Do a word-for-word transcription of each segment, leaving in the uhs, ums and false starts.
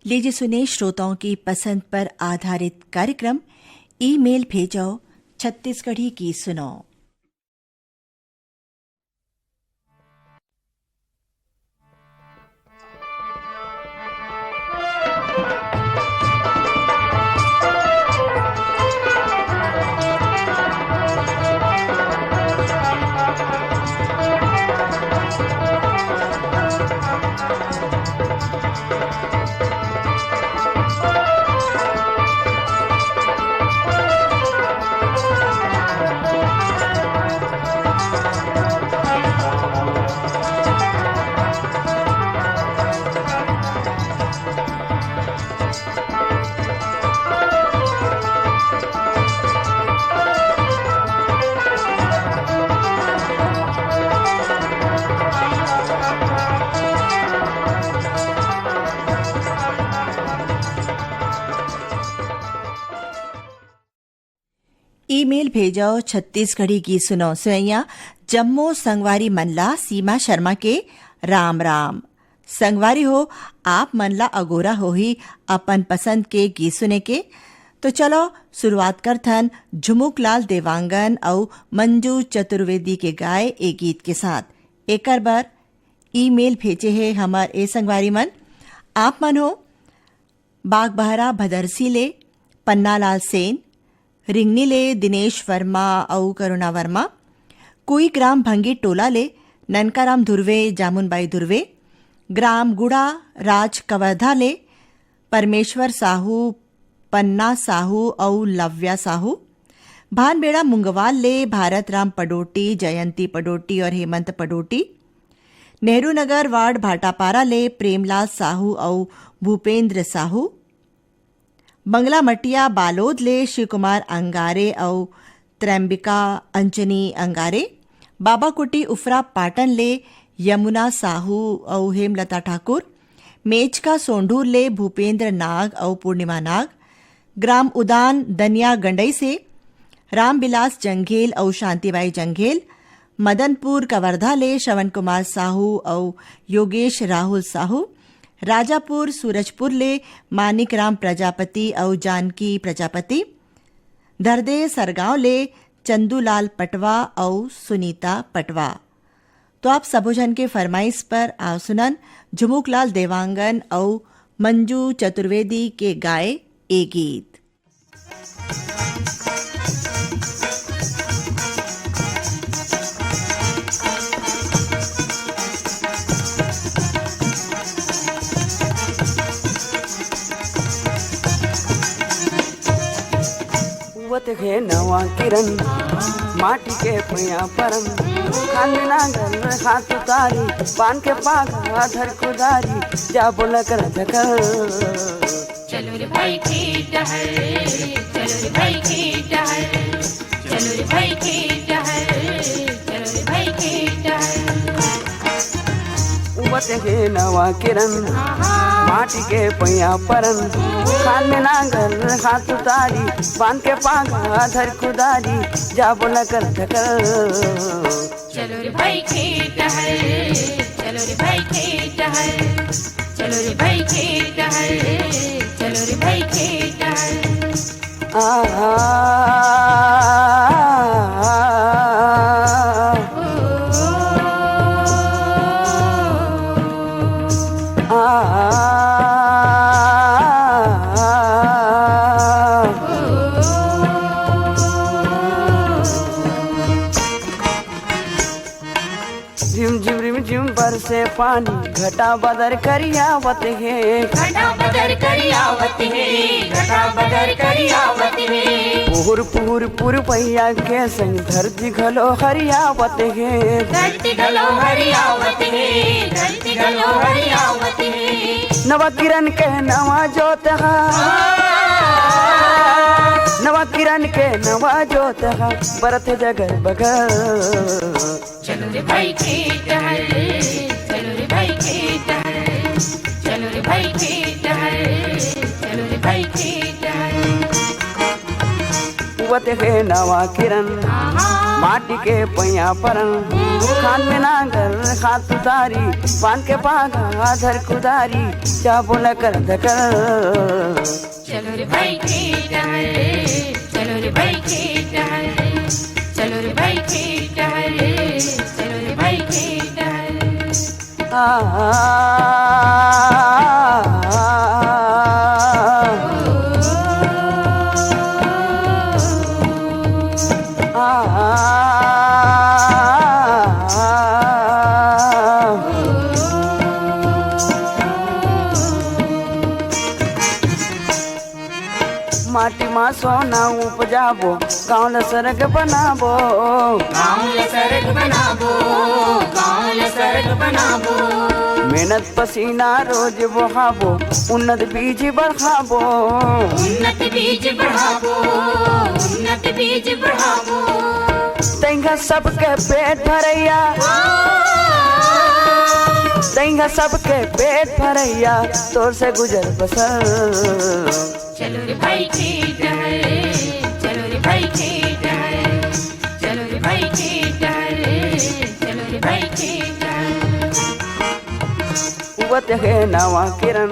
लीजिए सुने श्रोताओं की पसंद पर आधारित कार्यक्रम ईमेल भेजो छत्तीसगढ़ी गीत सुनो। ईमेल भेजो छत्तीसगढ़ी गीत सुनो। सुनैया जम्मो संगवारी मन ला सीमा शर्मा के राम राम। संगवारी हो, आप मन ला अगोरा होही अपन पसंद के गीत सुने के। तो चलो शुरुआत करथन झुमुकलाल देवांगन अउ मंजू चतुर्वेदी के गाए ए गीत के साथ। एकर बर ईमेल भेजे हे हमर ए संगवारी मन। आप मन हो बागबहरा भदरसी ले पन्नालाल सेन, रिंगनी ले दिनेश वर्मा अउ करुणा वर्मा, कुई ग्राम भंगी टोला ले ननकाराम धुर्वे, जामुनबाई धुर्वे, ग्राम गुड़ा राज कवर्धा ले परमेश्वर साहू, पन्ना साहू अउ लव्या साहू, भानबेड़ा मुंगवाल ले भारत राम पडोटी, जयंती पडोटी और हेमंत पडोटी, नेहरू नगर वार्ड भाटापारा ले प्रेमलाल साहू अउ भूपेंद्र साहू, बंगला मटिया बालोद ले शिव कुमार अंगारे अउ त्रैम्बिका अंजनी अंगारे, बाबाकुटी उफरा पाटन ले यमुना साहू अउ हेमलता ठाकुर, मेचका सोंढूर ले भूपेंद्र नाग अउ पूर्णिमा नाग, ग्राम उदान दनिया गंडई से रामबिलास जंघेल अउ शांतिबाई जंघेल, मदनपुर कवर्धा ले श्रवण कुमार साहू अउ योगेश राहुल साहू, राजापुर सूरजपुर ले मानिक राम प्रजापति अउ जानकी प्रजापति, धरदे सरगांव ले चंदूलाल पटवा अउ सुनीता पटवा। तो आप सबो झन के फरमाइश पर आव सुनन झुमुकलाल देवांगन अउ मंजू चतुर्वेदी के गाए ए गीत। उवत हे नवा किरन, माटी के भुइयां परन, खान में नांगर हाथ उतारी, बांध के पागा धर कुदारी, जा बोला कर धकर। चलो रे भाई खेत हर, चलो रे भाई खेत हर, चलो रे भाई खेत हर, चलो रे भाई खेत हर। उबत हे नवा किरन, माटी के पैया परन, खान में नांगर हाथ उतारी, बांध के पागा धर कुदारी, जा बोला कर धकर। चलो रे भाई खेत हर, चलो रे भाई खेत हर, चलो रे भाई खेत हर, चलो रे भाई खेत हर। आहा। झिम झिम रिम झिम बरसे पानी, घटा बदर करियावत हे। घटा बदर करियावत हे, घटा बदर करियावत हे। पुहुर पुहुर पुरवैया के संग धरती घलो हरियावत हे। धरती घलो हरियावत हे, धरती घलो हरियावत हे। नवा किरन के नवा जोत हा, नवा किरन के नवा जोत हा, बरत जगर बगर। चलो रे भाई खेत हर, चलो रे भाई खेत हर, चलो रे भाई खेत हर, चलो रे भाई खेत हर। पते के नवा किरण, माटी के पैया परन, खान में नांगर, खात उतारी, पान के पागा, धर कुदारी, चाबो ल कर धकर। चलो रे भाई खेत हर, चलो रे भाई खेत हर, चलो रे भाई खेत हर, चलो रे भाई खेत हर। आ, आ, आ, आ, आ, आ, आ, आ। माटी मा सोना उपजाबो, गाँव ल सरग बनाबो। गाँव ल सरग बनाबो, गाँव ल सरग बनाबो। मेहनत पसीना रोज बोहाबो, उन्नत बीज बढ़ाबो। उन्नत बीज बढ़ाबो, उन्नत बीज बढ़ाबो। तैंगा सबके पेट भरैया, तैंगा सबके पेट भरैया, तोर से गुजर बसर। चलो रे भाई खेत हर, चलो रे भाई खेत हर, चलो रे भाई खेत हर, चलो रे भाई खेत हर। उगत हे नवा किरण,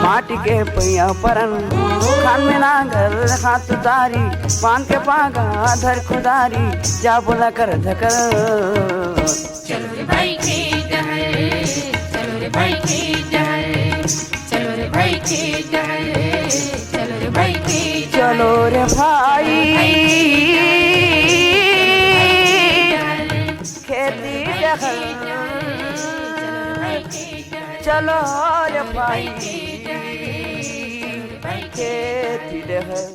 माटी के पैया परन, खान में नांगर, खात उतारी, पान के पागा, धर कुदारी, चाबो ल कर धकर। चलो रे भाई खेत हर, चलो रे भाई खेत हर, चलो रे भाई खेत हर, चलो रे भाई खेत हर। चलो रे भाई खेती डहर, चलो रे भाई खेती डहर।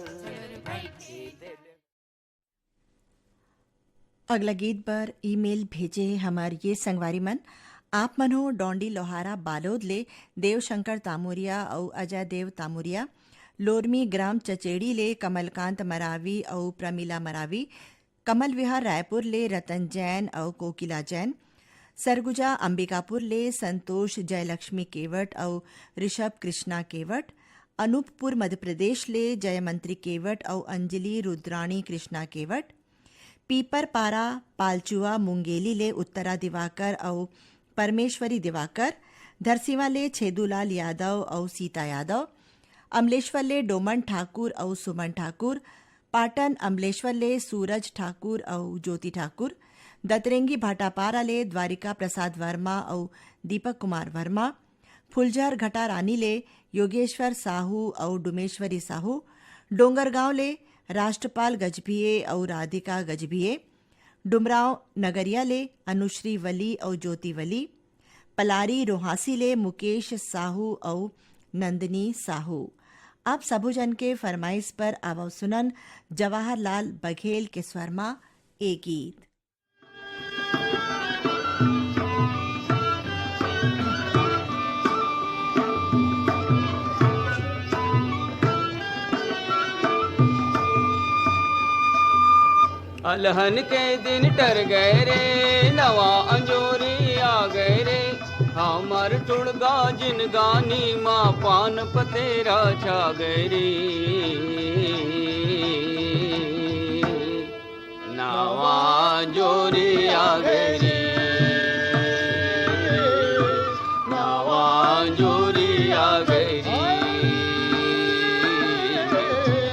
अगला गीत बर ईमेल भेजे हे हमर ये संगवारी मन। आप मन हो डोंडी लोहारा बालोद ले देवशंकर तामुरिया अउ अजय देव तामुरिया, लोरमी ग्राम चचेड़ी ले कमलकांत मरावी अउ प्रमिला मरावी, कमल विहार रायपुर ले रतन जैन अउ कोकिला जैन, सरगुजा अंबिकापुर ले संतोष जयलक्ष्मी केवट अउ ऋषभ कृष्णा केवट, अनूपपुर मध्य प्रदेश ले जयमंत्री केवट अउ अंजलि रुद्राणी कृष्णा केवट, पीपरपारा पालचुआ मुंगेली ले उत्तरा दिवाकर अउ परमेश्वरी दिवाकर, धरसीवा ले छेदूलाल यादव अउ सीता यादव, अमलेश्वर ले डोमन ठाकुर अउ सुमन ठाकुर, पाटन अमलेश्वर ले सूरज ठाकुर अउ ज्योति ठाकुर, दतरेंगी भाटापारा ले द्वारिका प्रसाद वर्मा अउ दीपक कुमार वर्मा, फुलझर घटारानी ले योगेश्वर साहू अउ डुमेश्वरी साहू, डोंगरगांव ले राष्ट्रपाल गजभिये अउ राधिका गजभिये, डुमरांव नगरिया ले अनुश्री वली अउ ज्योति वली, पलारी रोहासी ले मुकेश साहू अउ नंदिनी साहू। आप सबो झन के फरमाइश पर आवव सुनन जवाहरलाल बघेल के स्वर म ए गीत। अलहन के दिन टर गए रे, नवा अंजोरी आ गए रे, हमर टुड़गा जिनगानी मा पान पतेरा छा गए रे। नवा जोरी आ गई रे, नवा जोरी आ गई रे,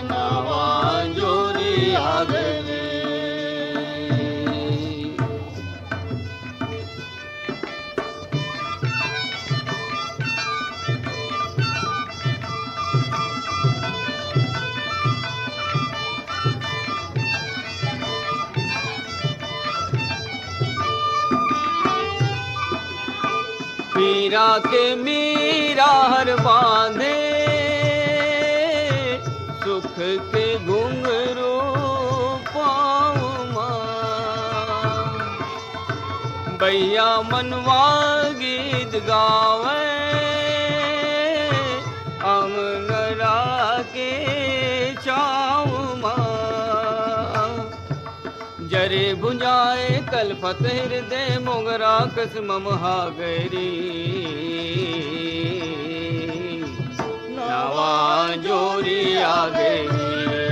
नवा जोरी आ गई रे। पीरा के मीरा हर बांधे, सुख के घुंघरू पाँव मा। बइया मनवा गीत गावे, अमनरा के छाँव मा। जरे भुंजाए कलपत हिरदे, मोंगरा कस ममहा गए रे। नवा जोरी आ गई रे,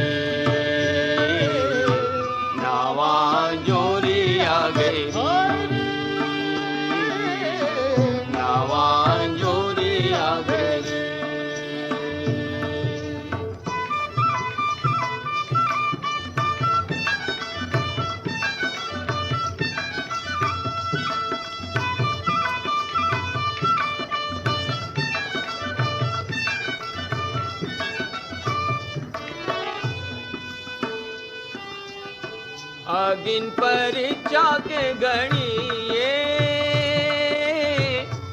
अगिन परीक्षा के घड़ी ये,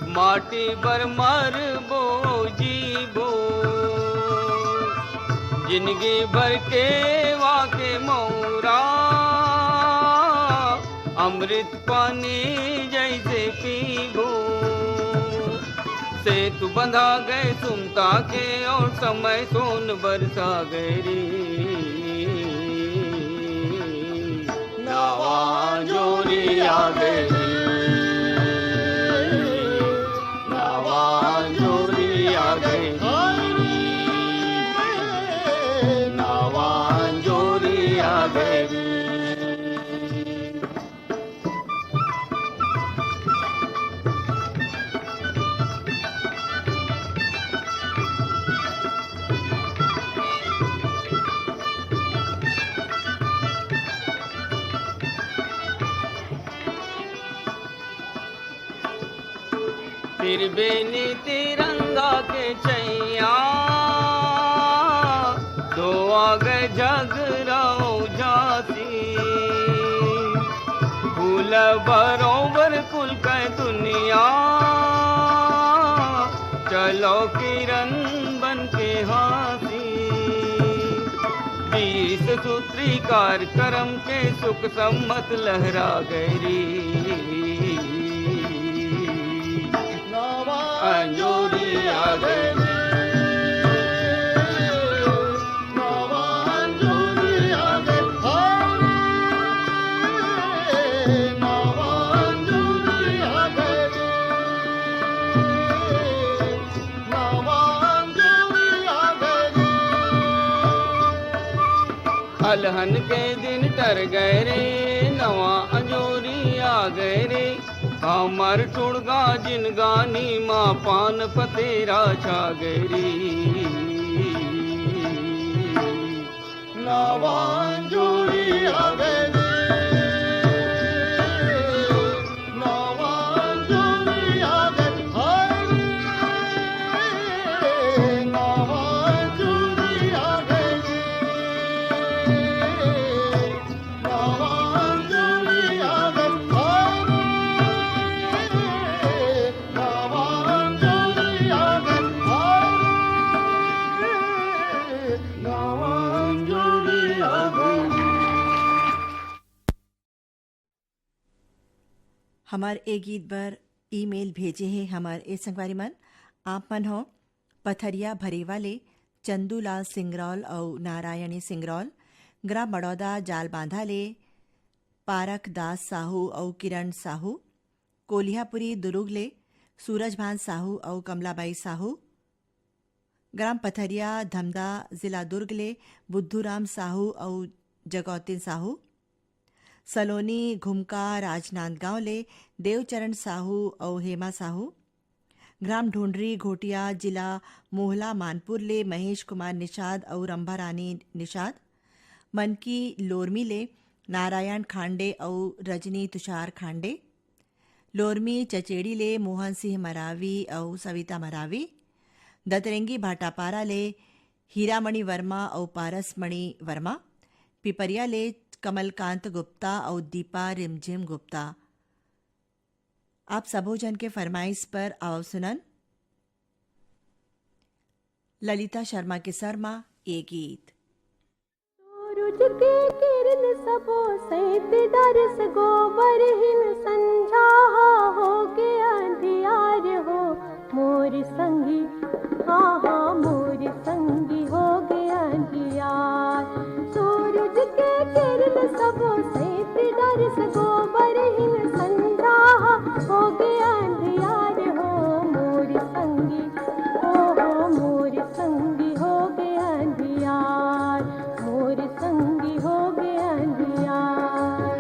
माटी बर मरबो जीबो। जिंदगी भर के वाके मौरा, अमृत पानी जैसे पीबो। सेतु बंधा गए सुमता के और समय सोन बरसा गए रे। नवा जोरी आ गई, नवा जोरी आ गई, नवा जोरी आ गई। त्रिबेनी तिरंगा के छैया, धोआ गए झगरा अउ झांसी। फूल बरोबर कुल के दुनिया, चलो किरण बन के हाँसी। बीस सूत्री कार्यक्रम के सुख सम्मत लहरा गए रे। नवा अंजोरी आ गए रे। नवा अंजोरी आ गए रे। नवा अंजोरी आ गए रे। नवा अंजोरी आ गए रे। अलहन के दिन टर गए रे, नवा अंजोरी आ गए रे। हमर टुड़गा जिनगानी मा पान पतेरा छा गए रे। नवा अंजोरी आ गए रे। नवा अंजोरी आ गए रे। हाय रे। नवा अंजोरी आ गए रे। नवा अंजोरी आ गए रे। हाय रे। नवा अंजोरी आ गए रे। हाय रे। नवा अंजोरी आ गए रे। हमर ए गीत बर ईमेल भेजे हे हमर ए संगवारी मन। आप मन हो पथरिया भरेवा ले चंदूलाल सिंगरौल अउ नारायणी सिंगरौल, ग्राम बड़ौदा जालबांधा ले पारख दास साहू अउ किरण साहू, कोलिहापुरी दुरुग ले सूरजभान साहू अउ कमलाबाई साहू, ग्राम पथरिया धमदा, जिला दुर्ग ले बुद्धूराम साहू अउ जगौतीन साहू, सलोनी घुमका राजनांदगांव ले देवचरण साहू अउ हेमा साहू, ग्राम ढोंढरी घोटिया, जिला मोहला मानपुर ले महेश कुमार निषाद अउ रंभा रानी निषाद, मनकी लोरमी ले नारायण खांडे अउ रजनी तुषार खांडे, लोरमी चचेड़ी ले मोहन सिंह मरावी अउ सविता मरावी, दतरेंगी भाटापारा ले हीरामणि वर्मा अउ पारसमणि वर्मा, पिपरिया ले कमलकांत गुप्ता अउ दीपा रिमझिम गुप्ता। आप सबो झन के फरमाइश पर आओ सुनन ललिता शर्मा के स्वर म ये गीत। सूरज के किरण सबो सैंत डरस, गोबर हिन संझा हा होगे अंधियार हो। मोर संगी, हाँ हाँ, मोर संगी होगे अंधियार। सूरज के किरण सबो सैंत डरस, गोबर हिन संझा हा होगे अंधियार हो। मोर संगी, ओ हो मोर संगी होगे अंधियार, मोर संगी होगे अंधियार।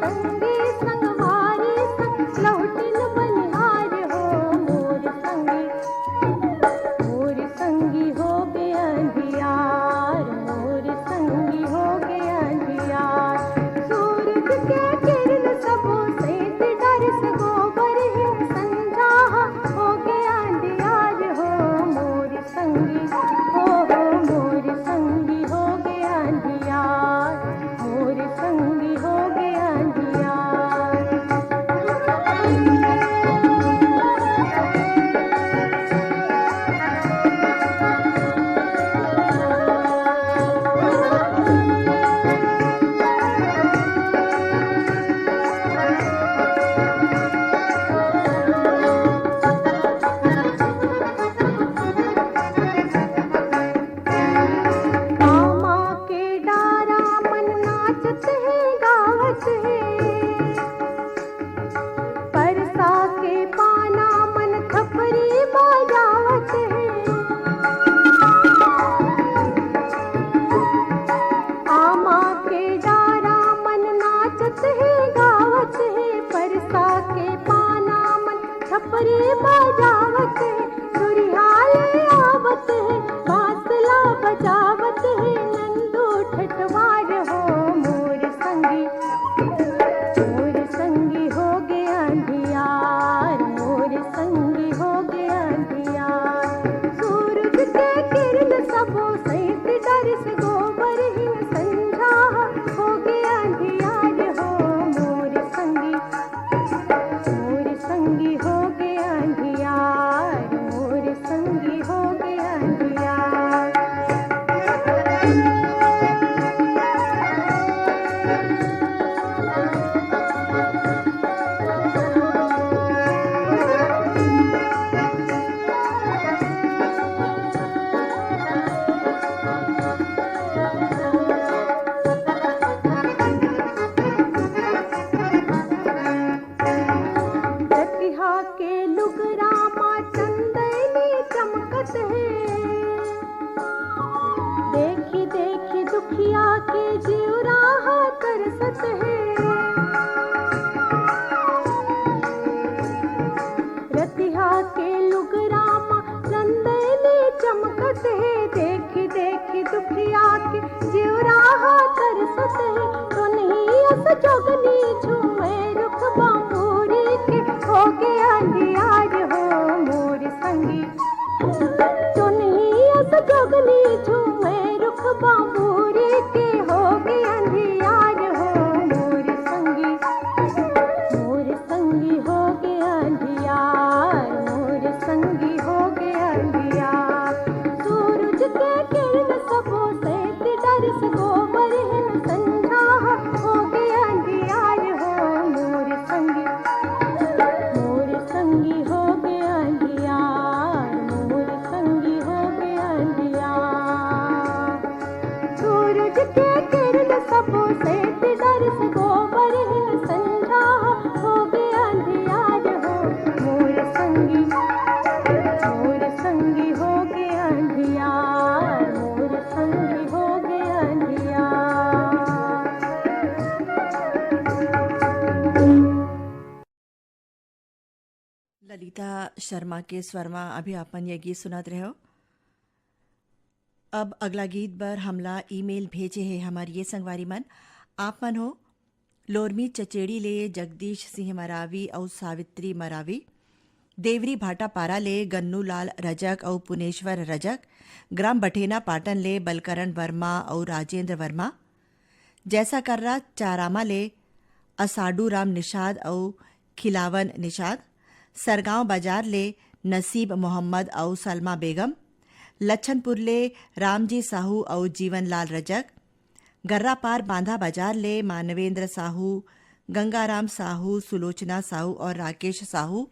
संगी संगवारी संग लौटिन बनिहार हो मोर संगी, मोर संगी हो गे अंधियार, मोर संगी हो गे अंधियार। सूरज के किरण सबो सेंत डरिस, गोबर हिम संझा हो गे अंधियार हो मोर संगी, हो, हो, मोर संगी हो गे अंधियार, मोर संगी हो गे अंधियार। आमा के डारा मन नाचत हे, गावत हे। परसा के पाना मन थपरी बजावत हे। आमा के डारा मन नाचत हे, गावत हे। परसा के पाना मन छपरी बजावत हे, सुरिहा ले आवत हे, बांसला बजावत हे, नंदू ठठवार हो मोर संगी, मोर संगी हो गे अंधियार, मोर संगी हो गे अंधियार। सूरज के किरण सबो सैत डरिस, गोबर हिम संझा हो गे अंधियार हो मोर संगी, मोर संगी हो गे अंधियार, मोर संगी हो गे अंधियार। रतिहा के लुगरा मा चंदैनी चमकत हे। देखी देखी दुखिया के जिउरा हा तरसत हे। रतिहा के लुगरा मा चंदैनी चमकत हे। देखी देखी दुखिया के जिउरा हा तरसत हे। तो नहीं अस जोगनी झूमे रुख बांबूरी के, हो गे अंधियार हो मोर संगी। तो नहीं अस जोगनी झूमे रुख बांबूरी के, हो गे अंधियार हो मोर संगी, मोर संगी हो गे अंधियार, मोर संगी हो गे अंधियार। सूरज के किरण सबो सैत डरिस, गोबर हिम संझा हो गे अंधियार हो मोर संगी, मोर संगी हो गे अंधियार, मोर संगी हो गे अंधियार। सूरज के किरण सबो सैत डरिस, गोबर हिम संझा हो गे अंधियार हो मोर संगी, मोर संगी हो गे अंधियार, मोर संगी हो गे अंधियार। ललिता शर्मा के स्वर म अभी अपन ये गीत सुनत रहे हो। अब अगला गीत बर हमला ईमेल भेजे हे हमर ये संगवारी मन। आप मन हो लोरमी चचेड़ी ले जगदीश सिंह मरावी अउ सावित्री मरावी, देवरी भाटापारा ले गन्नूलाल रजक अउ पुनेश्वर रजक, ग्राम बठेना पाटन ले बलकरण वर्मा अउ राजेंद्र वर्मा, जैसा कर्रा चारामा ले असाडू राम निषाद अउ खिलावन निषाद, सरगांव बाजार ले नसीब मोहम्मद अउ सलमा बेगम, लच्छनपुर ले रामजी साहू अउ जीवनलाल रजक, गर्रापार बांधा बाजार ले मानवेंद्र साहू, गंगाराम साहू, सुलोचना साहू और राकेश साहू,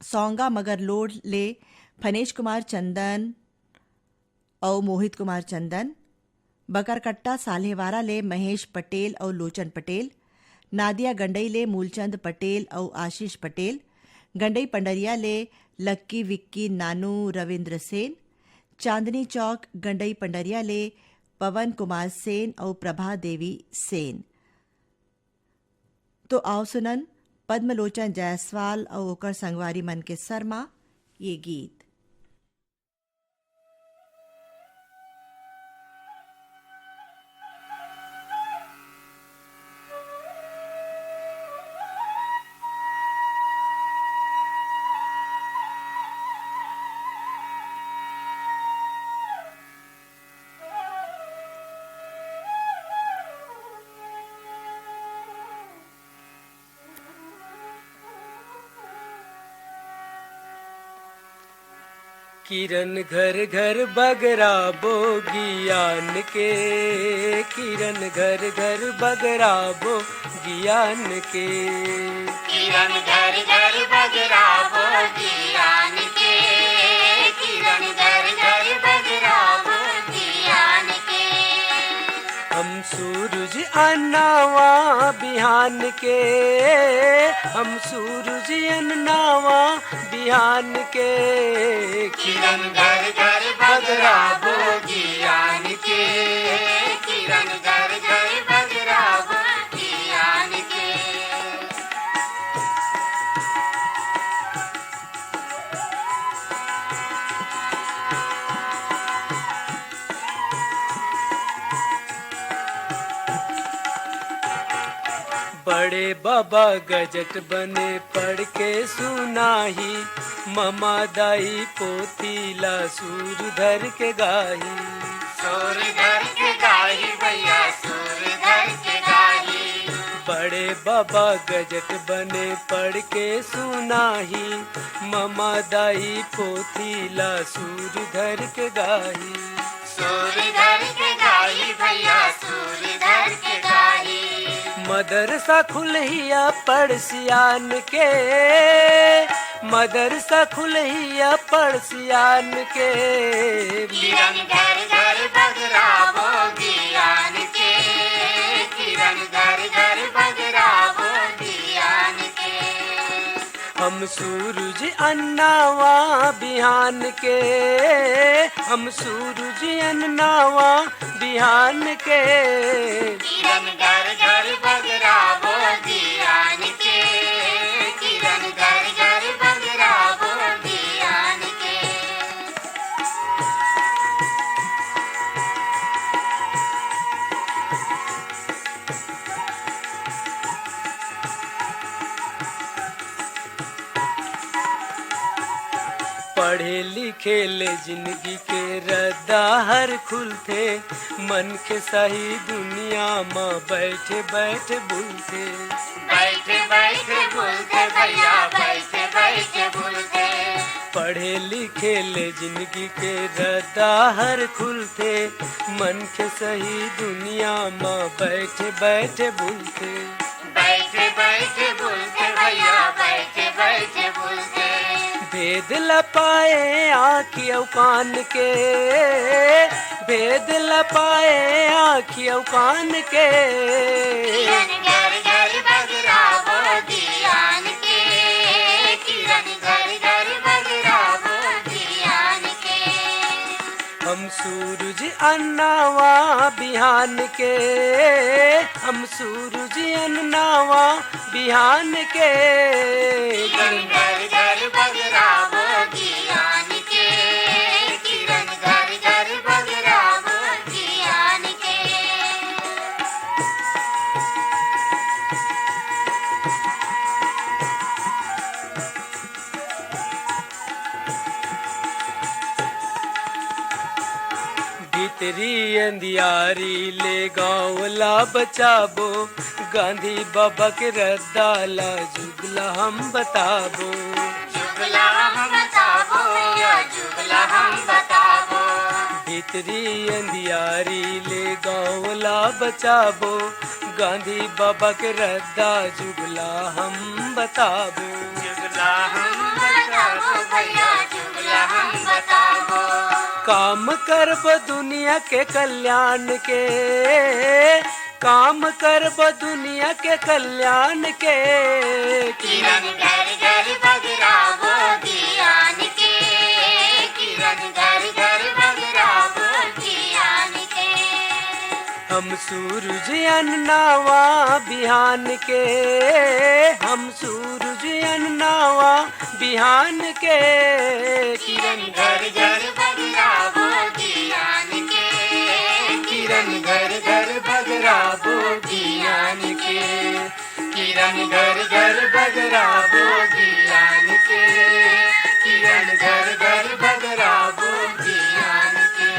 सौंगा मगरलोड ले फनेश कुमार चंदन अउ मोहित कुमार चंदन, बकरकट्टा साल्हेवारा ले महेश पटेल अउ लोचन पटेल, नादिया गंडई ले मूलचंद पटेल अउ आशीष पटेल, गंडई पंडरिया ले लक्की विक्की नानू रविंद्र सेन, चांदनी चौक गंडई पंडरिया ले पवन कुमार सेन अउ प्रभा देवी सेन। तो आओ सुनन पद्मलोचन जायसवाल अउ ओकर संगवारी मन के सर म ये गीत। किरण घर घर बगराबो गियान के, किरण घर घर बगराबो गियान के। किरण घर घर बगराबो गियान के, किरण घर घर बगराबो गियान के। हम सूरज अनावा बिहान के, हम सूरज अनावा बिहान के। किरण घर घर बगराबो गियान के, किरण घर घर बगराबो गियान के। बड़े बाबा गजट बने पढ़ के सुनाही, ममा दाई पोथी ला सुर धर के गाही। सुर धर के गाही भैया, सुर धर के गाही। बड़े बाबा गजट बने पढ़ के सुनाही, ममा दाई पोथी ला सुर धर के गाही। सुर धर के गाही भैया, सुर धर के गाही। मदरसा खुलहिया पड़सियान के, मदरसा खुलहिया पड़सियान के। किरण घर घर बगराबो गियान के, किरण घर घर बगराबो गियान के। हम सूरज अन्नावा बिहान के, हम सूरज अन्नावा बिहान के। किरण घर घर बगराबो गियान के, किरण घर घर बगराबो गियान के। पढ़े लिखे ले जिंदगी के रद्दा हर खुलथे, मनखे सही दुनिया म बैठे बैठे बुलथे। बैठे बैठे बुलथे भैया, बैठे बैठे बुलथे। पढ़े लिखे ले जिंदगी के रद्दा हर खुलथे, मनखे सही दुनिया म बैठे बैठे बुलथे। बैठे बैठे बुलथे भैया, बैठे बैठे बुलथे। भेद ल पाए आँखी अउ कान के, भेद ल पाए आँखी अउ कान के। किरण घर घर बगराबो गियान के, किरण घर घर बगराबो गियान के। हम सूरज अन्नावा बिहान के, हम सूरज अन्नावा बिहान के। किरण घर घर बगराबो गियान के, किरण घर घर बगराबो गियान के। भीतरी अंधियारी ले गाँव ला बचाबो, गांधी बाबा के रद्दा ला जुग ला हम बताबो। जुग ला हम बताबो, या जुग ला हम बताबो। भीतरी अंधियारी ले गाँव ला बचाबो, गांधी बाबा के रद्दा जुग ला हम बताबो। जुग ला हम बताबो भैया, जुग ला हम बताबो। काम करबो दुनिया के कल्याण के, काम करबो दुनिया के कल्याण के। किरण घर घर बगराबो गियान के, किरण घर घर बगराबो गियान के। हम सूरज अन नवा बिहान के, हम सूरज अन नवा बिहान के। किरण घर घर बगरा बोल दियान के, किरण घर घर बगरा बोल दियान के। किरण घर घर बगरा बोल दियान के, किरण घर घर बगरा बोल दियान के।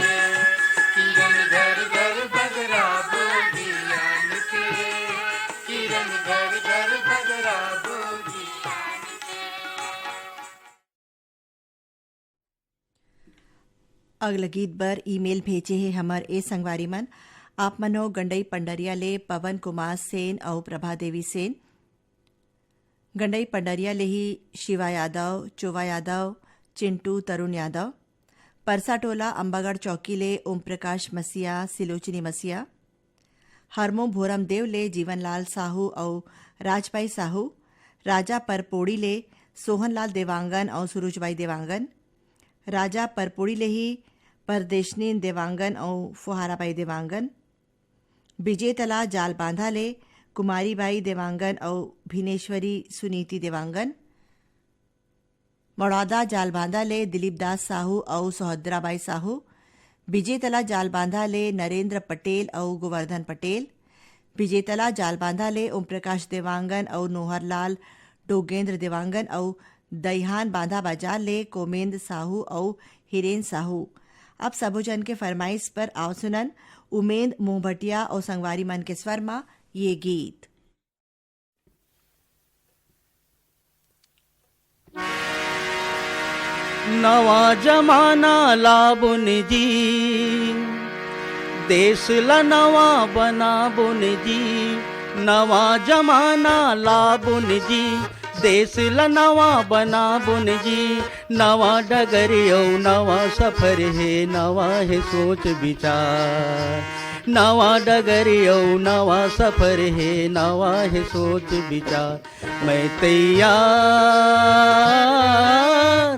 किरण घर घर बगरा बोल दियान के, किरण घर घर बगरा बोल दियान के। अगला गीत बर ईमेल भेजे हे हमर ए संगवारी मन। आप मन हो गंडई पंडरिया ले पवन कुमार सेन अउ प्रभा देवी सेन। गंडई पंडरिया ले ही शिवा यादव, चोवा यादव, चिंटू, तरुण यादव। परसा टोला अम्बागढ़ चौकी ले ओम प्रकाश मसीहा, सिलोचनी मसीहा। हरमो भोरम देव ले जीवनलाल साहू अउ राजबाई साहू। राजा परपोड़ी ले सोहनलाल देवांगन अउ सुरुजबाई देवांगन। राजा परपोड़ी ले ही परदेशनीन देवांगन अउ फुहाराबाई देवांगन। बिजेतला जालबांधा ले कुमारीबाई देवांगन अउ भिनेश्वरी सुनीति देवांगन। मड़ौदा जालबांधा ले दिलीप दास साहू अउ सहोदराबाई साहू। बिजेतला जालबांधा ले नरेंद्र पटेल अउ गोवर्धन पटेल। बिजेतला जालबांधा ले ओम प्रकाश देवांगन अउ नोहरलाल डोगेंद्र देवांगन अउ दईहान बांधा बाजार ले कोमेंद साहू अउ हिरेन साहू। अब सबो झन के फरमाइश पर आव सुनन उमेंद मोहभटिया अउ संगवारी मन के स्वर म ये गीत। नवा जमाना लाबुन जी, देश ला नवा बनाबुन जी। नवा जमाना लाबुन जी, देश ला नवा बनाबुन जी। नवा डगर अउ नवा सफर हे, नवा हे सोच विचार। नवा डगर अउ नवा सफर हे, नवा हे सोच विचार। मैं तैयार,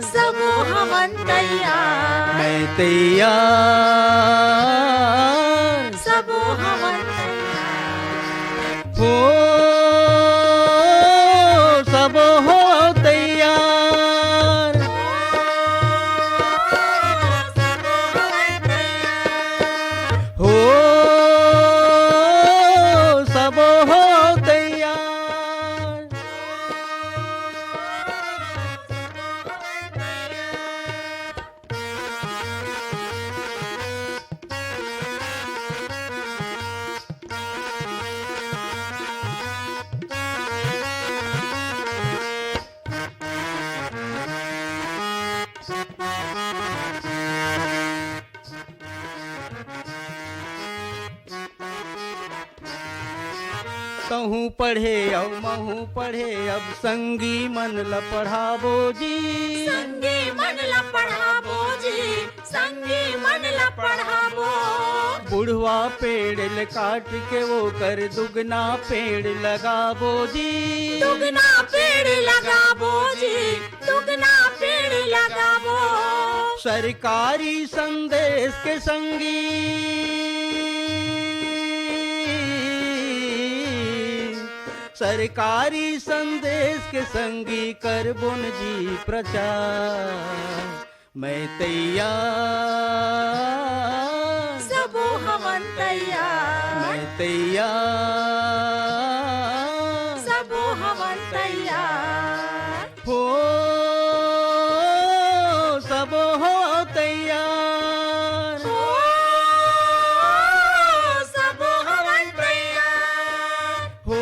सबो हवन तैयार। मैं तैयार, सबो हवन तैयार। हो, सबो हो तैयार। हो, सबो हो तैयार। तहूँ पढ़े अउ महूँ पढ़े, अब संगी मन ल पढ़ाबो जी। संगी मन ल पढ़ाबो जी, संगी मन ल पढ़ाबो। बुढ़वा पेड़ ल काट के ओकर दुगना पेड़ लगाबो जी। दुगना पेड़ लगाबो जी, दुगना पेड़ लगाबो। सरकारी संदेश के संगी, सरकारी संदेश के संगी करबोन जी प्रचार। मैं तैयार, सबो हवन तैयार। मैं तैयार, सबो हवन तैयार। हो, सबो हो तैयार। हो, सबो हवन तैयार। हो,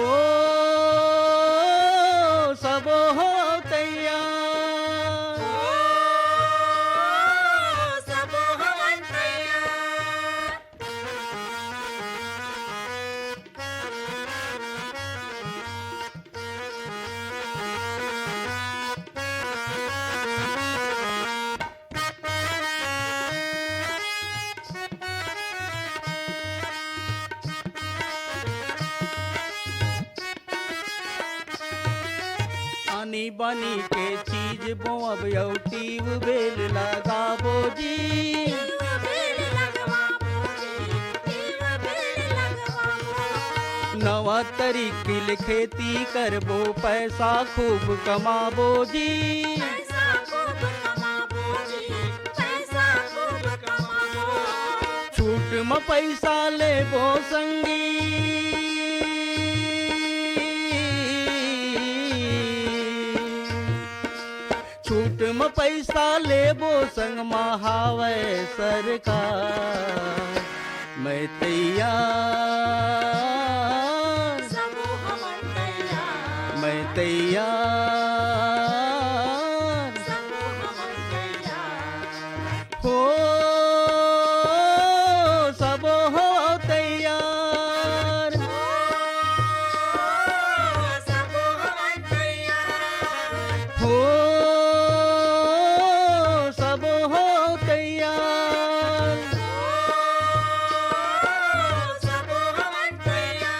सबो हो तैयार। हो, सबो हवन तैयार। आनी बानी के चीज बोअब अउ ट्यूबवेल लगाबो जी। ट्यूबवेल लगवाबो जी, ट्यूबवेल लगवाबो। नवा तरीके ले खेती करबो, पैसा खूब कमाबो जी। पैसा खूब कमाबो जी, पैसा खूब कमाबो। छूट म पैसा लेबो संगी, छूट म पैसा लेबो संग म हावय सरकार। मैं तैयार, सबो हमन तैयार। मैं तैयार, सबो हमन तैयार। हो, सबो हो तैयार। हो, सबो हमन तैयार। हो, सबो हो तैयार। हो, सबो हमन तैयार।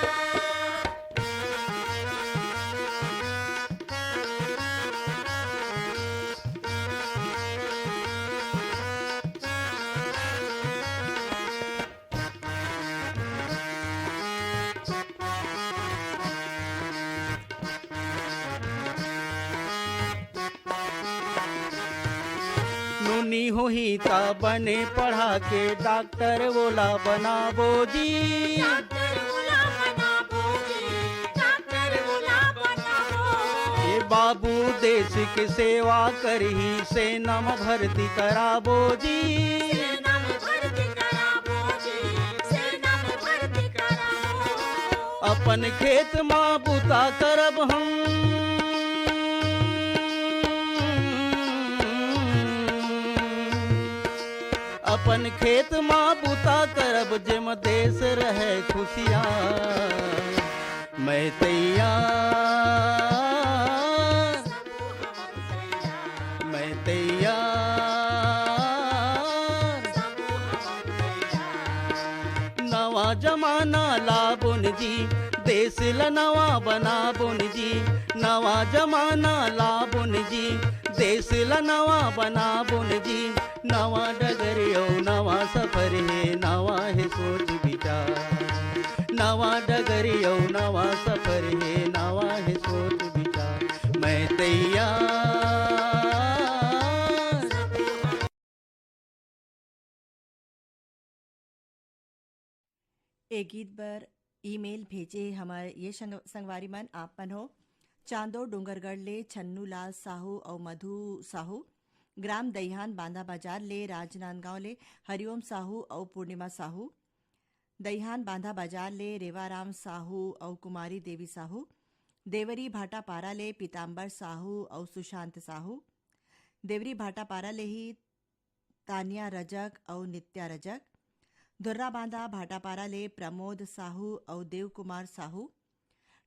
नोनी होही त बने पढ़ा के डॉक्टर ओला बनाबो जी। डॉक्टर ओला बनाबो जी, डॉक्टर ओला बनाबो। ए बाबू देश के सेवा करही, सेना म भर्ती कराबो जी। सेना म भर्ती कराबो जी, सेना म भर्ती कराबो। अपन खेत म बूता करब हम, अपन खेत म बूता करब, जेम देश रहे खुशियार। मैं तैयार, मैं तैयार। नवा जमाना लाबोन जी, देश ल नवा बनाबोन जी। नवा जमाना लाबोन जी, देश ल नवा बनाबोन जी। नवा डगर अउ नवा सफर हे, नवा हे सोच विचार। नवा डगर अउ नवा सफर हे, नवा हे सोच विचार। मैं तैयार। ए गीत बर ईमेल भेजे हमर ये संग-, संगवारी मन, आप मन हो चांदो डोंगरगढ़ ले छन्नू लाल साहू अउ मधु साहू, ग्राम दईहान बांधा बाजार ले राजनांदगांव ले हरिओम साहू अउ पूर्णिमा साहू, दईहान बांधा बाजार ले रेवाराम साहू अउ कुमारी देवी साहू, देवरी भाटापारा ले पीताम्बर साहू अउ सुशांत साहू, देवरी भाटापारा ले ही तानिया रजक अउ नित्या रजक, धुर्राबांधा भाटापारा ले प्रमोद साहू अउ देव कुमार साहू,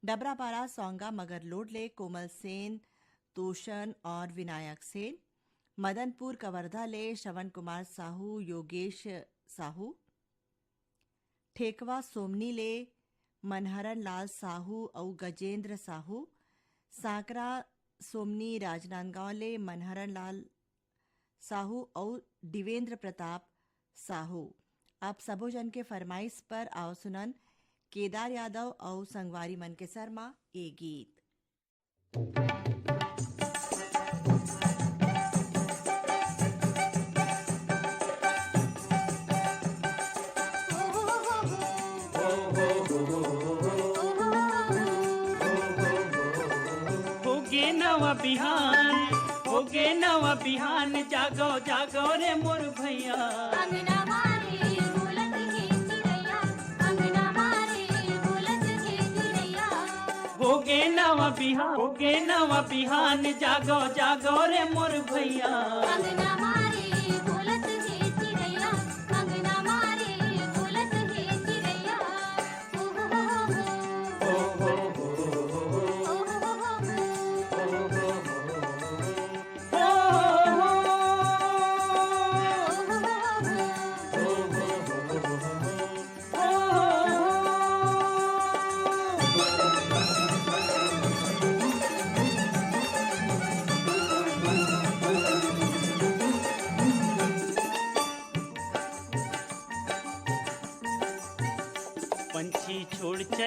डबरापारा सौंगा मगरलोड ले कोमल सेन, तोषण और विनायक सेन, मदनपुर कवर्धा ले श्रवण कुमार साहू, योगेश साहू, ठेकवा सोमनी ले मनहरन लाल साहू अउ गजेंद्र साहू, सांकरा सोमनी राजनांदगांव ले मनहरन लाल साहू अउ दिवेंद्र प्रताप साहू। आप सबो जन के फरमाइश पर आओ सुनन केदार यादव अउ संगवारी मन के सर म ए गीत। होगे नवा बिहान, होगे नवा बिहान, जागो, जागो रे मोर भैया। अंगना मारे बोलत हे चिड़ैया, अंगना मारे बोलत हे चिड़ैया। होगे नवा बिहान, होगे नवा बिहान, जागो, जागो रे मोर भैया। अंगना मारे बोलत हे चिड़ैया, अंगना मारे बोलत हे चिड़ैया।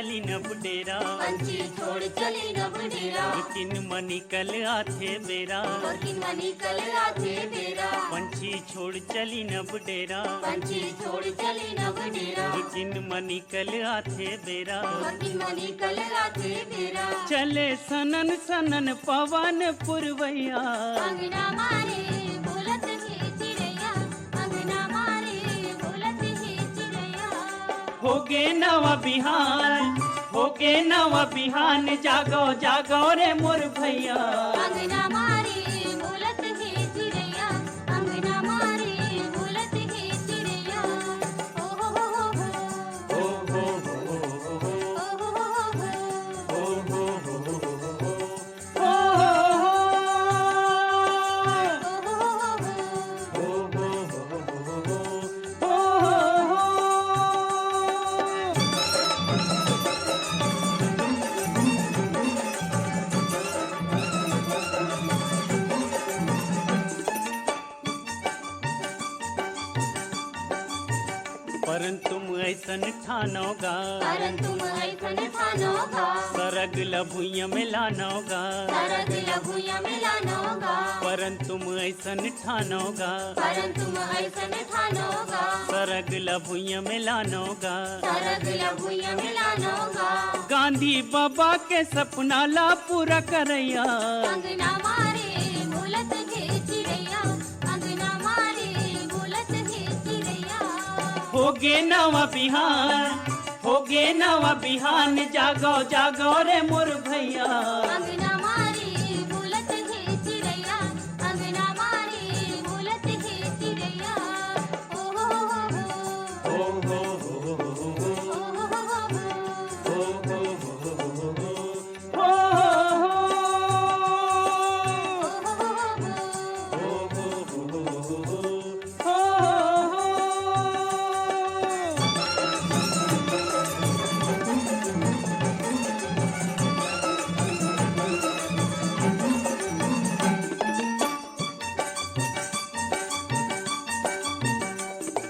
चली नब डेरा। पंछी छोड़ चली नब डेरा। किन मनी कल आथे बेरा। किन मनी कल आथे बेरा। पंछी छोड़ चली नब डेरा। पंछी छोड़ चली नब डेरा। किन मनी कल आथे बेरा। किन मनी कल आथे बेरा। चले सनन सनन पवन पुरवैया। अंगना मारे बोलत हे चिड़ैया। अंगना मारे बोलत हे चिड़ैया। होगे नवा बिहान, होगे नवा बिहान, जागो, जागो रे मोर भैया। अंगना मारे बोलत हे चिड़ैया, अंगना मारे बोलत हे चिड़ैया। ओ हो हो हो हो। ओ हो हो हो हो। ओ हो हो हो हो। परंतु तुम ऐसन ठानो गा। परंतु तुम ऐसन ठानो गा। सरग ल भुइयां में लानो गा। सरग ल भुइयां में लानो गा। परंतु तुम ऐसन ठानो गा। परंतु तुम ऐसन ठानो गा। सरग ल भुइयां में लानो गा। सरग ल भुइयां में लानो गा। गांधी बाबा के सपना ला पूरा करैया। अंगना मारे बोलत हे चिड़ैया। अंगना मारे बोलत हे चिड़ैया। होगे नवा बिहान, होगे नवा बिहान, जागो, जागो रे मोर भैया। अंगना मारे बोलत हे चिड़ैया। अंगना मारे बोलत हे चिड़ैया। ओ हो हो हो। ओ हो हो हो। ओ हो हो हो। ओ हो हो हो।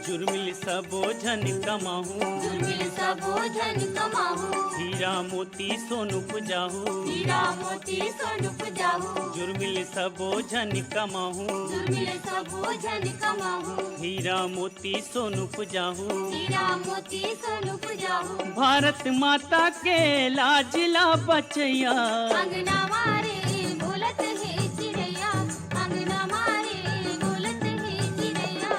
जुर्मिल सबो झन कमाहूँ। जुर्मिल सबो झन कमाहूँ। हीरा मोती सोन उपजाहूँ। हीरा मोती सोन उपजाहूँ। जुर्मिल सबो झन कमाहूँ। जुर्मिल सबो झन कमाहूँ। हीरा मोती सोन उपजाहूँ। हीरा मोती सोन उपजाहूँ। भारत माता के लाज ला बचैया। अंगना मारे बोलत हे चिड़ैया। अंगना मारे बोलत हे चिड़ैया।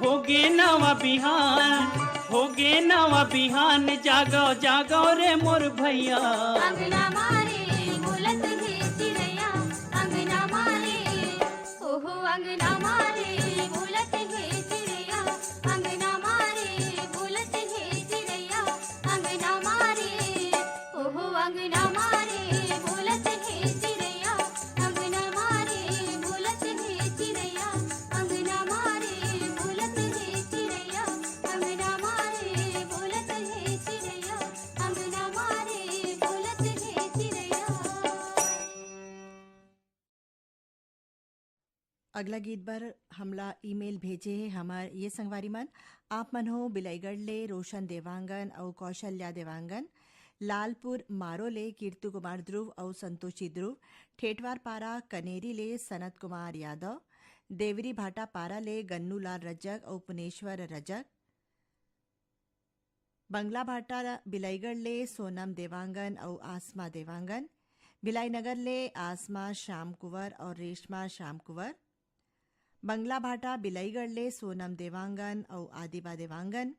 होगे नवा बिहान, होगे नवा बिहान, जागो, जागो रे मोर भैया। अंगना मारे बोलत हे चिड़ैया। अंगना मारे, ओहो अंगना मारे बोलत हे चिड़ैया। अंगना मारे बोलत हे चिड़ैया। अंगना मारे, ओहो अंगना मारे बोलत हे चिड़ैया। अंगना मारे बोलत हे चिड़ैया। अंगना मारे बोलत हे चिड़ैया। अंगना मारे बोलत हे चिड़ैया। अंगना मारे बोलत हे चिड़ैया। अगला गीत बर हमला ईमेल भेजे हे हमर ये संगवारी मन। आप मन हो बिलाईगढ़ ले रोशन देवांगन अउ कौशल्या देवांगन, लालपुर मारो ले कीर्ति कुमार ध्रुव अउ संतोषी ध्रुव, ठेठवार पारा कनेरी ले सनत कुमार यादव, देवरी भाटा पारा ले गन्नू लाल रजक अउ पुनेश्वर रजक, बंगला भाटा बिलाईगढ़ ले सोनम देवांगन अउ आसमा देवांगन, भिलाई नगर ले आसमा श्याम कुंवर अउ रेशमा श्याम कुंवर, बंगला भाटा बिलाईगढ़ ले सोनम देवांगन अउ आदिबा देवांगन,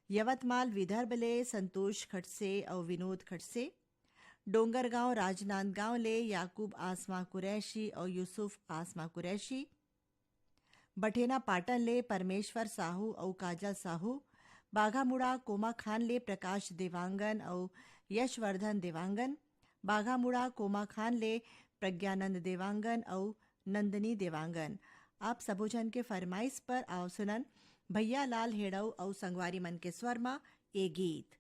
यवतमाल विदर्भ ले संतोष खडसे अउ विनोद खडसे, डोंगरगांव राजनांदगांव ले याकूब आसमा कुरैशी अउ यूसुफ आसमा कुरैशी, बठेना पाटन ले परमेश्वर साहू अउ काजल साहू, बाघामुड़ा कोमाखान ले प्रकाश देवांगन अउ यशवर्धन देवांगन, बाघामुड़ा कोमाखान ले प्रज्ञानंद देवांगन अउ नंदनी देवांगन। आप सबो झन के फरमाइश पर आओ सुनन भैया लाल हेड़ऊ अउ संगवारी मन के स्वर म ए गीत।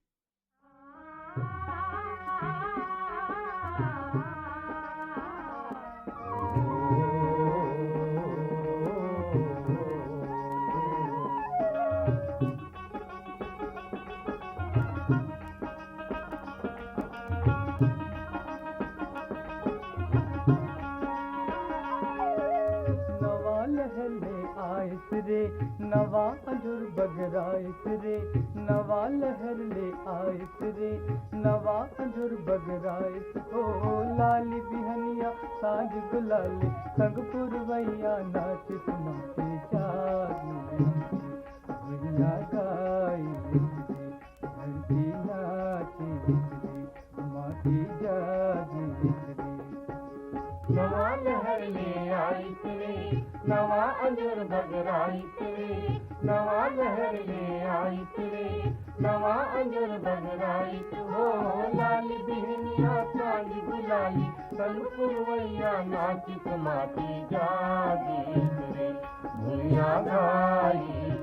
रे, नवा अंजुर बगराइस रे, नवा लहर ले आइस रे, नवा अंजुर बगराइस हो। लाली बिहनिया साँझ गुलाली, संग पुरवैया नाचिस माटी जागी रे, भुइयाँ गाई रे, धरती नाची रे, माटी जागी रे। नवा लहर ले आइस रे, नवा अंजुर बगराइस रे, नवा लहर ले आइस रे, नवा अंजुर बगराइस हो। लाली बिहनिया साँझ गुलाली, संग पुरवैया नाचिस माटी जागी रे, भुइयाँ गाई रे।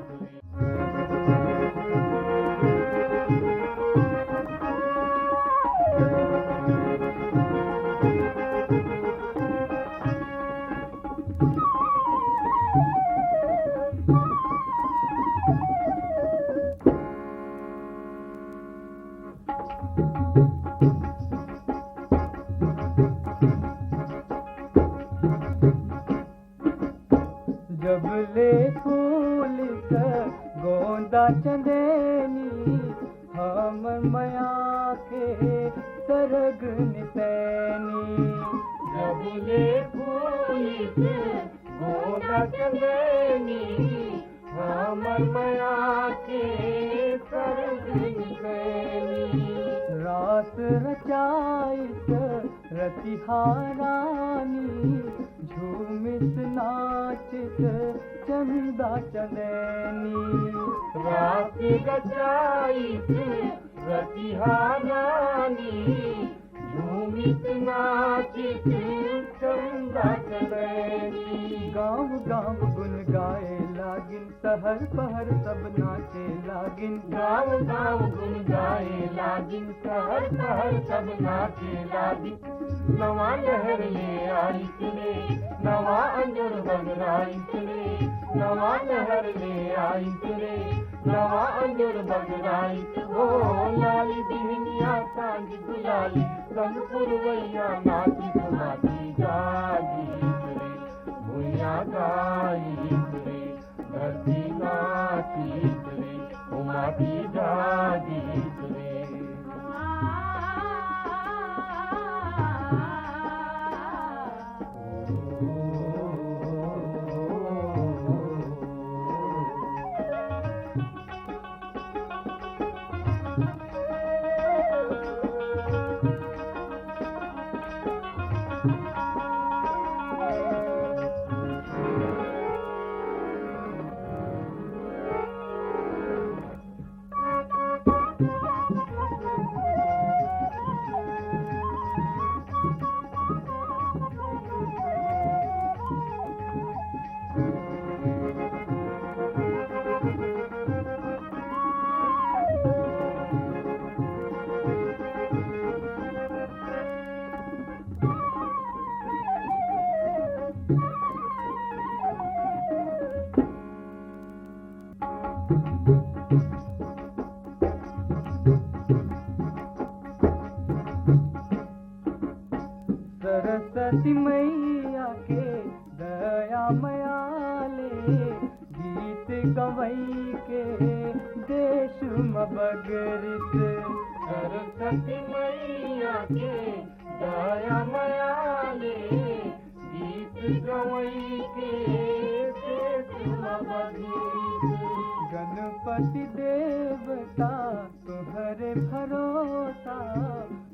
जब ले फूलिस गोंदा चंदैनी, हमर मया के सरग निसैनी। जब ले फूलिस गोंदा चंदैनी, हमर मया के सरग निसैनी। रास रचाइस रतिहा रानी, झूमिस नाचिस चंदा चंदैनी। रास रचाइस रतिहा रानी, झूमिस नाचिस चंदा चंदैनी। गाँव गाँव गुन गाए लागिन, सहर पहर सब नाचे लागिन। गाँव गाँव गुन गाए लागिन, सहर पहर सब नाचे लागिन। नवा लहर ले आइस रे, नवा अंजुर बगराइस रे, नवा लहर ले आइस रे, नवा अंजुर बगराइस हो। लाली बिहनिया साँझ गुलाली, संग पुरवैया नाचिस माटी जागी रे, भुइयाँ गाई रे, धरती नाचिस रे, ओ माटी जागी रे। सरस्वती मैया के दया मया ले, गीत गवई के देश म बगरिस। सरस्वती मैया के दया मया ले, गीत गवई के देश म बगरिस। गणपति देवता तोहरे भरोसा,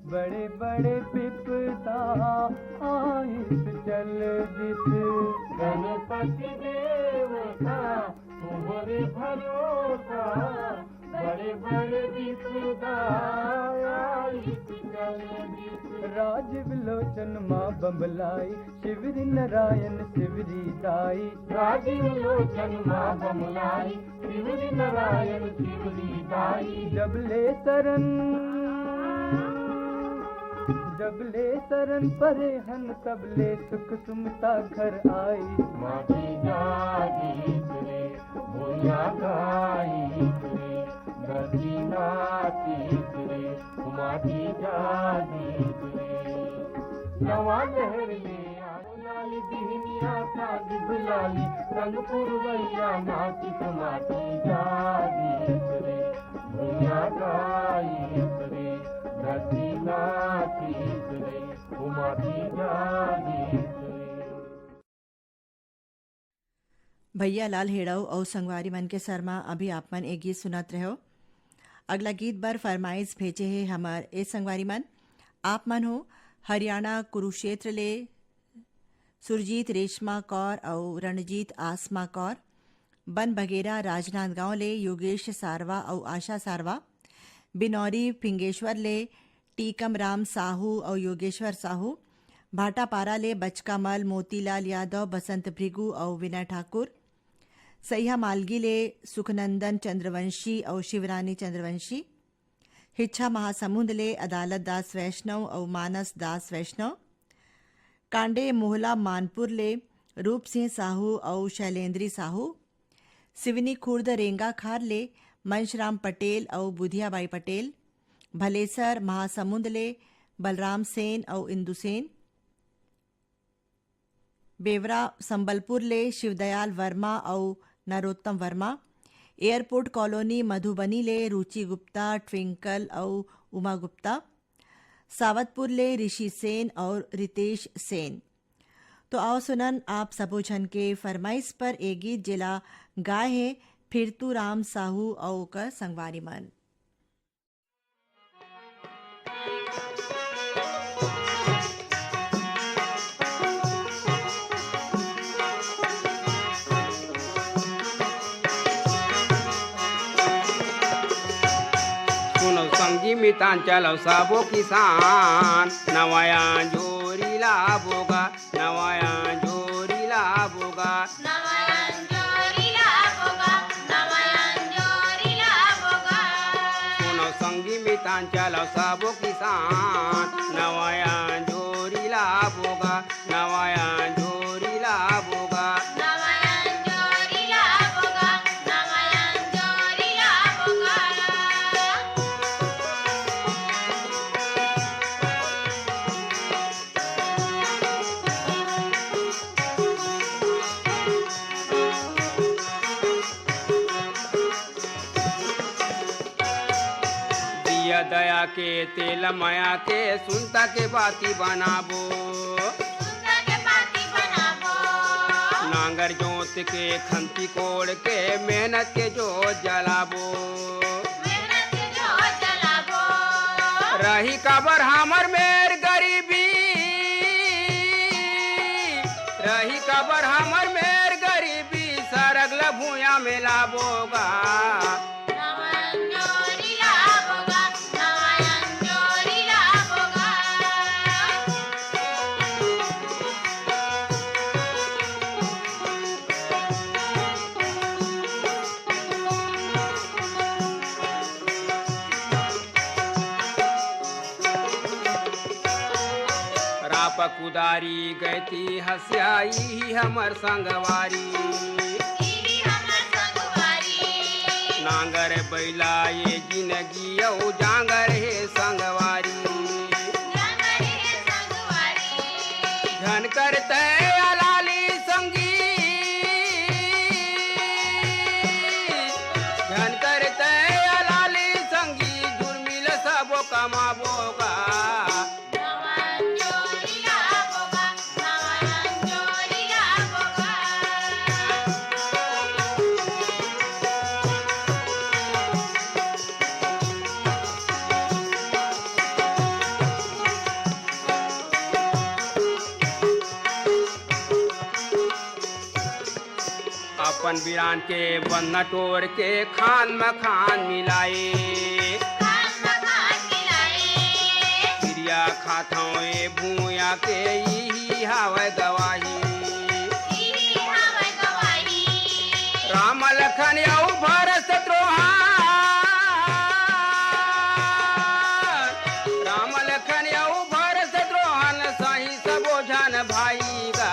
बड़े बड़े विपदा आइस चल दिस। गणपति देवता तोहरे भरोसा, बड़े बड़े विपदा आइस चल दिस। राजीव लोचन माँ बम्बलाई, शिवरी नारायण शिवरी दाई। राजीव लोचन माँ बम्बलाई, शिवरी नारायण शिवरी दाई। जब ले सरन, जब ले सरन परे हन, तब ले सुख सुमता घर आई। माटी जागी रे, भुइयाँ गाई रे, धरती नाची रे, माटी जागी रे। नवा लहर ले आए, लाली बिहनिया साज गुलाली, रंग पुरवैया नाचित माटी जागीत रे, भुइयां गाइत रे, धरती नाचित रे, ओ माटी जागीत रे। भैया लाल हेड़ऊ अउ संगवारी मन के सर म अभी आप मन ए गीत सुनत रहेव। अगला गीत बर फरमाइश भेजे हे हमर ए संगवारी मन। आप मन हो हरियाणा कुरुक्षेत्र ले सुरजीत रेशमा कौर अउ रणजीत आसमा कौर, बन बगेरा राजनांदगांव ले योगेश सारवा अउ आशा सारवा, बिनौरी फिंगेश्वर ले टीकम राम साहू अउ योगेश्वर साहू, भाटापारा ले बचकामल मोतीलाल यादव, बसंत भृगु अउ विनय ठाकुर, सैहा मालगी ले सुखनंदन चंद्रवंशी अउ शिवरानी चंद्रवंशी, हिच्छा महासमुंद ले अदालत दास वैष्णव अउ मानस दास वैष्णव, कांडे मोहला मानपुर ले रूप सिंह साहू अउ शैलेंद्री साहू, सिवनी खुर्द रेंगाखार ले मंशराम पटेल अउ बुधियाबाई पटेल, भलेसर महासमुंद ले बलराम सेन अउ इंदु सेन, बेवरा संबलपुर ले शिवदयाल वर्मा अउ नरोत्तम वर्मा, एयरपोर्ट कॉलोनी मधुबनी ले रुचि गुप्ता, ट्विंकल अउ उमा गुप्ता, सावतपुर ले ऋषि सेन अउ रितेश सेन। तो आओ सुनन आप सबो झन के फरमाइश पर ए गीत, जेला गाए हे फिरतू राम साहू अउ ओकर संगवारी मन। सुनव संगी मितान चलव सबो किसान, नवा अंजोरी लाबो गा, नवा अंजोरी लाबो गा। नवा अंजोरी लाबो गा, नवा अंजोरी लाबो गा। सुनव संगी मितान चलव सबो किसान, नवा अंजोरी लाबो गा, नवा अंजोरी लाबो गा। नवा अंजोरी लाबो गा, नवा अंजोरी लाबो गा। दिया दया के तेल मया के सुनता के बाती बनाबो। सुनता के बाती बनाबो। नांगर जोत के खंती कोड़ के मेहनत के जोत जलाबो। मेहनत के जोत जलाबो। रही काबर हमर मेर गरीबी, रही काबर हमर मेर गरीबी, सरग ल भुइयां में लाबो गा। नवा अंजोरी लाबो गा, नवा अंजोरी लाबो गा। राप कुदारी गैती हसिया, इही हमर संगवारी। इही हमर संगवारी। नांगर बैला ये जिनगी अउ जांगर हे संगवारी। जांगर हे संगवारी। झन कर तै अलाली संगी, झन कर तै अलाली संगी, जुर्मिल सबो कमाबो गा। नवा अंजोरी लाबो गा, नवा अंजोरी लाबो गा। अपन बिरान के बंधना टोर के खान म खान मिलाए। खान म खान मिलाए। किरिया खाथंव ए भुइयां के इही हावय गवाही। इही हावय गवाही। राम लखन अउ भरत शत्रुघ्न, राम लखन अउ भरत शत्रुघ्न सही सबो झन भाई गा।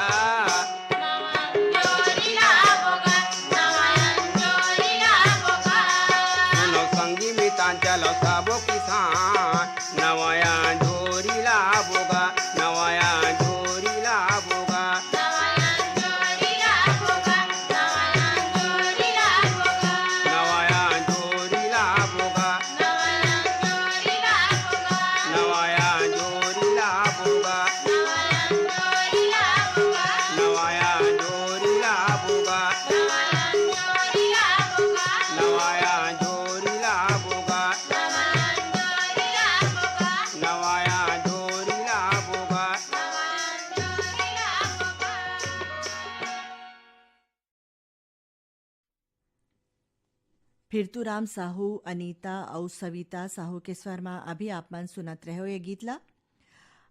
नवा अंजोरी लाबो गा, नवा अंजोरी लाबो गा। सुनो संगी मितान चलो सबो किसान, नवा अंजोरी लाबो गा, नवा अंजोरी लाबो गा। फिरतूराम साहू, अनीता अउ सविता साहू के स्वर म अभी आप मन सुनत रहे हो ये गीत ला।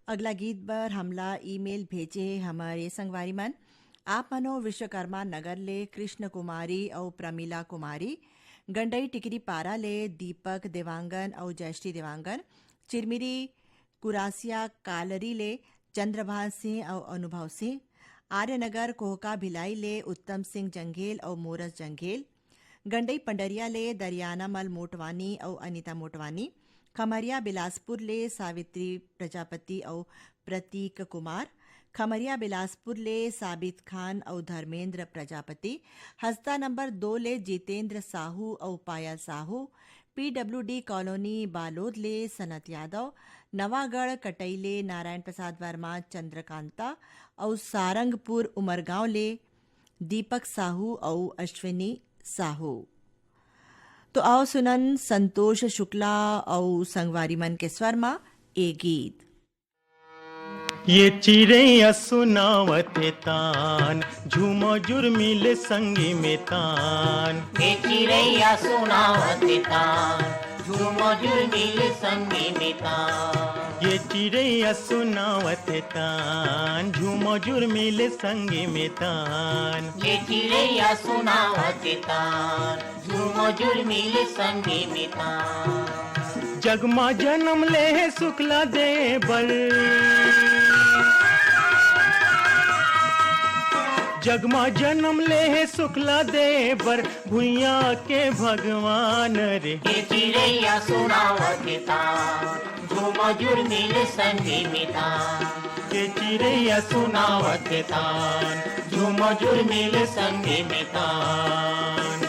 अगला गीत बर हमला ईमेल भेजे हे हमर ये संगवारी मन। आप मन हो विश्वकर्मा नगर ले कृष्ण कुमारी अउ प्रमिला कुमारी, गंडई टिकरी पारा ले दीपक देवांगन अउ जयश्री देवांगन, चिरमिरी कुरासिया कालरी ले चंद्रभान सिंह अउ अनुभव सिंह, आर्यनगर कोहका भिलाई ले उत्तम सिंह जंघेल अउ मोरस जंघेल, गंडई पंडरिया ले दरियाना मल मोटवानी अउ अनिता मोटवानी, खमरिया बिलासपुर ले सावित्री प्रजापति अउ प्रतीक कुमार, खमरिया बिलासपुर ले साबित खान अउ धर्मेंद्र प्रजापति, हस्ता नंबर दो ले जितेंद्र साहू अउ पायल साहू, पीडब्ल्यूडी कॉलोनी बालोद ले सनत यादव, नवागढ़ कटई ले नारायण प्रसाद वर्मा, चंद्रकांता अउ सारंगपुर उमरगांव ले दीपक साहू अउ अश्विनी साहू। तो आओ सुनन संतोष शुक्ला अउ संगवारी मन के स्वर म ए गीत। ये चिरैया सुनावत हे तान, झूमो जुर्मिल संगी में तान। ये चिरैया सुनावत हे तान, झूमो जुर्मिल संगी में तान। ये चिरैया सुनावत हे तान, झूमो जुर्मिल संगी में तान। ये चिरैया सुनावत हे तान, झूमो जुर्मिल संगी में तान। जग मा जनम ले हे शुक्ला दे बर, जग मा जनम ले हे शुक्ला दे बर, भुइयां के भगवान रे। ये चिरैया सुनावत हे तान, झूमो जुर्मिल संगी में तान। ये चिरैया सुनावत हे तान, झूमो जुर्मिल संगी में तान।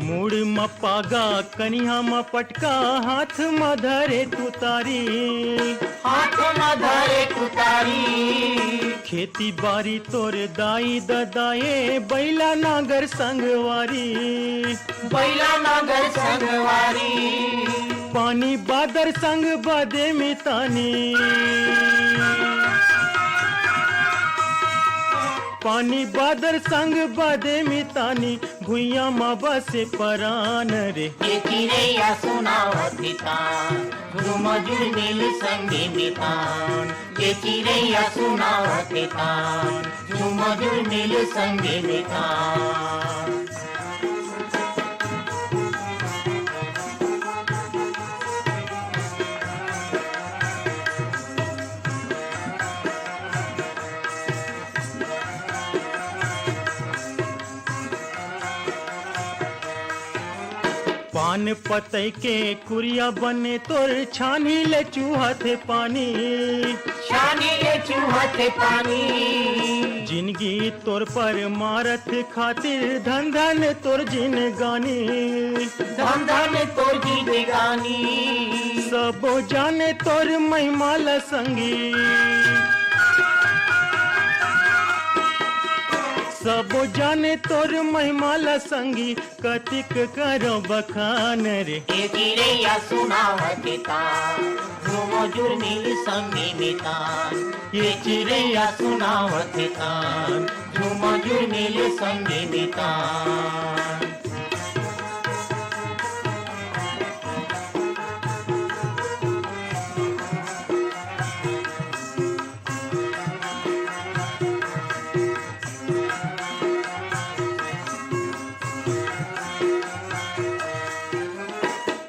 मुड़ म पागा, कनिहा म पटका, हाथ म धरे तुतारी। हाथ म धरे तुतारी। खेती बारी तोर दाई ददाए, बैला नागर संगवारी। बैला नागर संगवारी। पानी बादर संग बदे मितानी। पानी बादर संग बदे मितानी, भुइयां म बसे परान रे। ये चिरैया सुनावत हे तान, झूम जुर्मिल संगी में तान। ये चिरैया सुनावत हे तान, झूम जुर्मिल संगी में तान। पान पतई के कुरिया बने तोर, छानी ले चूहत हे पानी। छानी ले चूहत हे पानी। जिनगी तोर पर मारत खातिर, धन धन तोर जिनगानी। धन धन तोर जिनगानी। सबो जाने तोर महिमा ल संगी। सबो जाने तोर महिमा ल संगी, कतिक करो बखान रे। ये चिरैया सुनावत हे तान, झूम जुर्मिल संगी में तान। ये चिरैया सुनावत हे तान, झूम जुर्मिल संगी में तान।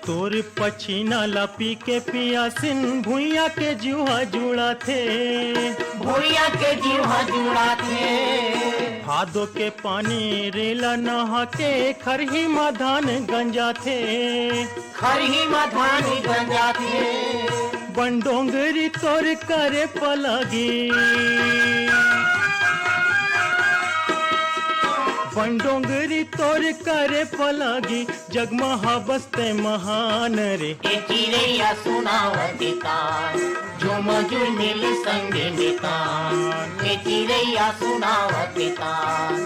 तोर पछीना ला पी के पियासिन, भुइयां के जीव ह जुड़ाथे। भुइयां के जीव ह जुड़ाथे। भादो के पानी रेला नहा के, खरही म धान गंजाथे। खरही म धान गंजाथे। बन डोंगरी तोर करे पलागी। बन डोंगरी तोर करे पलागी, जग म हबस तैं महान रे। ये चिरैया सुनावत हे तान, झूम मजूर मिल संगी मितान, ये चिरैया सुनावत तान।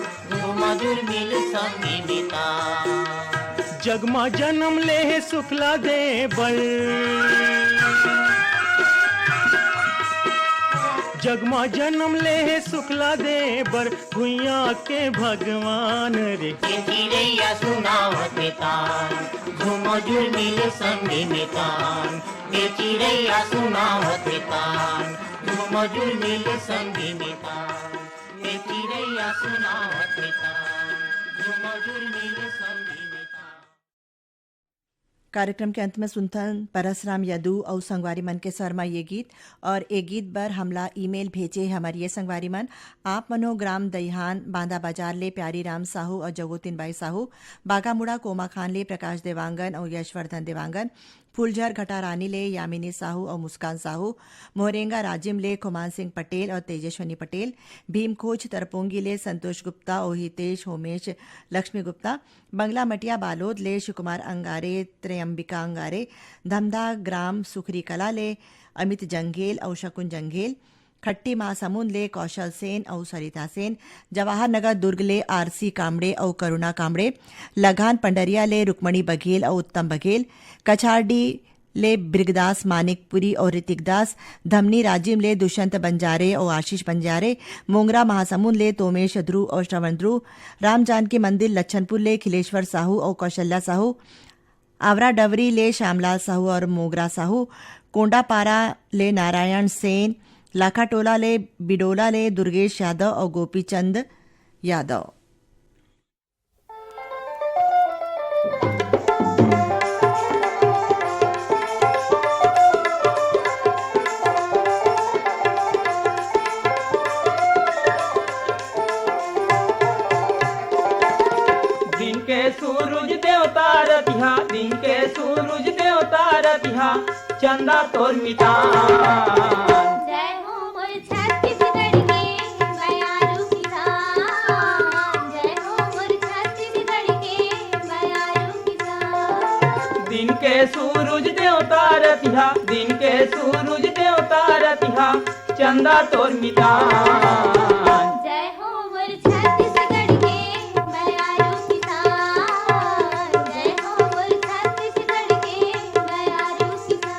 मजूर मिल संगी मितान। जग मा जन्म ले हे सुखला दे बर, जग मा जन्म ले हे सुखला दे बर, भुइयां के भगवान रे। ये चिरैया सुनावत तान, झूमो झूल मिल संगी मितान। ये चिरैया सुनावत तान, झूमो झूल मिल संगी मितान। ये चिरैया सुनावत तान, झूमो झूल मिल संगी मितान। कार्यक्रम के अंत में सुनथन परसराम यदु अउ संगवारी मन के स्वर म ये गीत। और ये गीत बर हमला ईमेल भेजे हमर ये संगवारी मन, आप मनो ग्राम दईहान बांदा बाजार ले प्यारी राम साहू और जगोतिन बाई साहू, बागामुड़ा कोमा खान ले प्रकाश देवांगन और यशवर्धन देवांगन, फुलझर घटारानी ले यामिनी साहू और मुस्कान साहू, मोहरेंगा राजिम ले खुमान सिंह पटेल और तेजस्वनी पटेल, भीमखोज तरपोंगी ले संतोष गुप्ता और हितेश होमेश लक्ष्मी गुप्ता, बंगला मटिया बालोद ले शिवकुमार अंगारे, त्रयंबिका अंगारे, धमधा ग्राम सुखरी कला ले अमित जंघेल अउ शकुन जंघेल, खट्टी महासमुंद ले कौशल सेन अउ सरिता सेन, जवाहर नगर दुर्ग ले आरसी कामड़े अउ करुणा कामड़े, लगान पंडरिया ले रुक्मणी बघेल अउ उत्तम बघेल, कछारडी ले बिरगदास मानिकपुरी अउ ऋतिक दास, धमनी राजिम ले दुष्यंत बंजारे अउ आशीष बंजारे, मोंगरा महासमुंद ले तोमेश ध्रुव अउ श्रवण ध्रुव, राम जानकी मंदिर लच्छनपुर ले खिलेश्वर साहू अउ कौशल्या साहू, आवरा डवरी ले श्यामलाल साहू अउ मोगरा साहू, कोंडापारा ले नारायण सेन, लाखाटोला ले बिडोला ले दुर्गेश यादव अउ गोपीचंद यादव। दिन के सूरज देवता रतिहा, दिन के सूरज देवता रतिहा, चंदा तोर मितान। जय हो मोर छत्तीसगढ़ के बयारू किसान, जय हो मोर छत्तीसगढ़ के बयारू किसान। दिन के सूरज देवता रतिहा, दिन के सूरज देवता रतिहा, चंदा तोर मितान। जय हो मोर छत्तीसगढ़ के बयारू किसान, जय हो मोर छत्तीसगढ़ के बयारू किसान।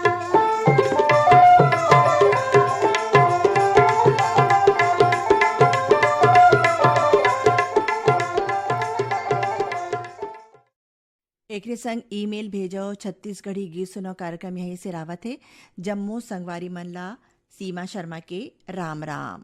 एकरे संग ईमेल भेजो, छत्तीसगढ़ी गीत सुनो कार्यक्रम यहीं से रावत हे। जम्मो संगवारी मन ला सीमा शर्मा के राम राम।